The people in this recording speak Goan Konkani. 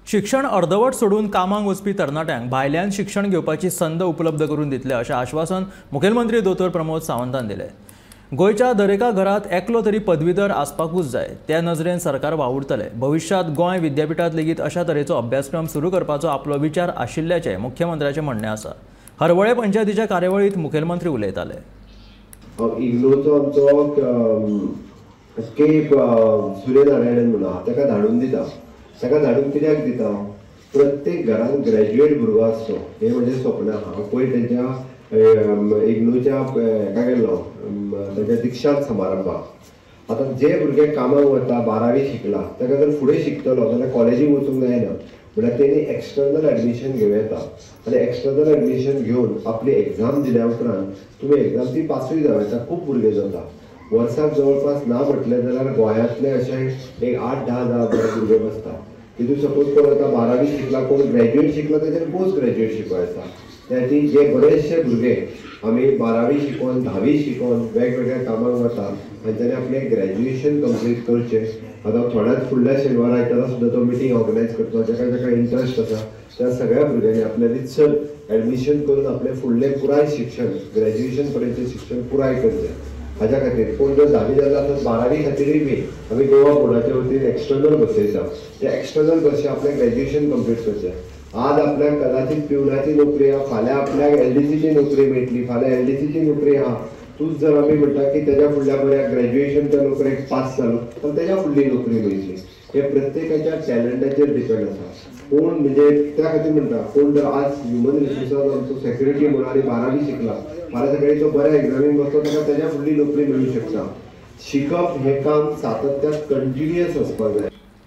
शिक्षण अर्दवट सोडून कामाक वचपी तरणाट्यांक भायल्यान शिक्षण घेवपाची संद उपलब्ध करून दितले अशें आश्वासन मुखेलमंत्री दोतोर प्रमोद सावंतान दिलें। गोंयच्या दरेका घरांत एकलो तरी पदवीधर आसपाकूच जाय, त्या नजरेन सरकार वावुरतले। भविश्यांत गोंय विद्यापिठांत लेगीत अशा तरेचो अभ्यासक्रम सुरू करपाचो आपलो विचार आशिल्ल्याचें मुख्यमंत्र्याचें म्हणणें आसा। हरवळे पंचायतीच्या कार्यावळींत मुखेलमंत्री उलयताले। इग्नोचो आमचो के सूर्यनारायणन म्हणून ताका धाडून दिता। ताका धाडून कित्याक दिता? प्रत्येक घरान ग्रॅज्युएट भुरगो आसचो हें म्हजें स्वप्न आहा। हांव पयर तेंच्या इग्नोच्या हेका गेल्लो, तेंच्या दीक्षांत समारंभाक। आतां जे भुरगे कामाक वता, 12वी शिकला, ताका जर फुडें शिकतलो जाल्यार कॉलेजीक वचूंक जायना, म्हणल्यार तेणी एक्सटर्नल एडमिशन घेवं येता आनी एक्सटर्नल एडमिशन घेवन आपली एग्जाम दिल्या उपरांत तुमी एग्जाम ती पासूय जावं येता। खूब भुरगे जाता वर्साक जवळपास ना म्हटलें जाल्यार गोंयांतले अशे एक 8-10 हजार भुरगे बसता। तितून सपोज कोण आतां 12वी शिकला, कोण ग्रॅज्युएट शिकला, तेजेर पोस्ट ग्रॅज्युएट शिकों येता। त्या जे बरेचशे भुरगे आमी 12वी शिकोवन 10वी शिकोवन वेगवेगळ्या कामाक वता तांच्यांनी आपलें ग्रॅज्युएशन कंप्लीट करचें। आतां थोड्याच फुडल्या शेनवारा आयतारा सुद्दां तो मिटींग ऑर्गनायज करतलो। जाका जाका इंट्रस्ट आसा त्या सगळ्या भुरग्यांनी आपलें रितसर एडमिशन करून आपलें फुडलें पुराय शिक्षण, ग्रॅज्युएशन पर्यंतचें शिक्षण पुराय करचें। हाज्या खातीर कोण जर 10वी जाल्लो आसत 12वी खातीरूय बी आमी गोवा बोर्डाच्या वतीन एक्सटर्नल बसयता। त्या एक्सटर्नल बशी आपलें ग्रॅज्युएशन कंप्लीट करचें। आज आपल्याक कदाचित पिवनाची नोकरी आहा, फाल्यां आपल्याक एलडीसीची नोकरी मेळटली, फाल्यां एलडीसीची नोकरी आहा। तूंच जर आमी म्हणटा की तेज्या फुडल्या बऱ्या ग्रॅज्युएशनच्या नोकरेक पास जालो तर तेज्या फुडली नोकरी मेळटली। हे प्रत्येकाच्या टॅलंटाचेर डिपेंड आसा। कोण म्हणजे त्या खातीर म्हणटा कोण जर आज ह्युमन रिसोर्साक आमचो सेक्रेटरी म्हणून आनी 12वी शिकला, फाल्यां सकाळी तो बऱ्या एग्जामीक बसलो ताका तेज्या फुडली नोकरी मेळूं शकता। शिकप हें काम सातत्यान कंटिन्युअस आसपाक जाय।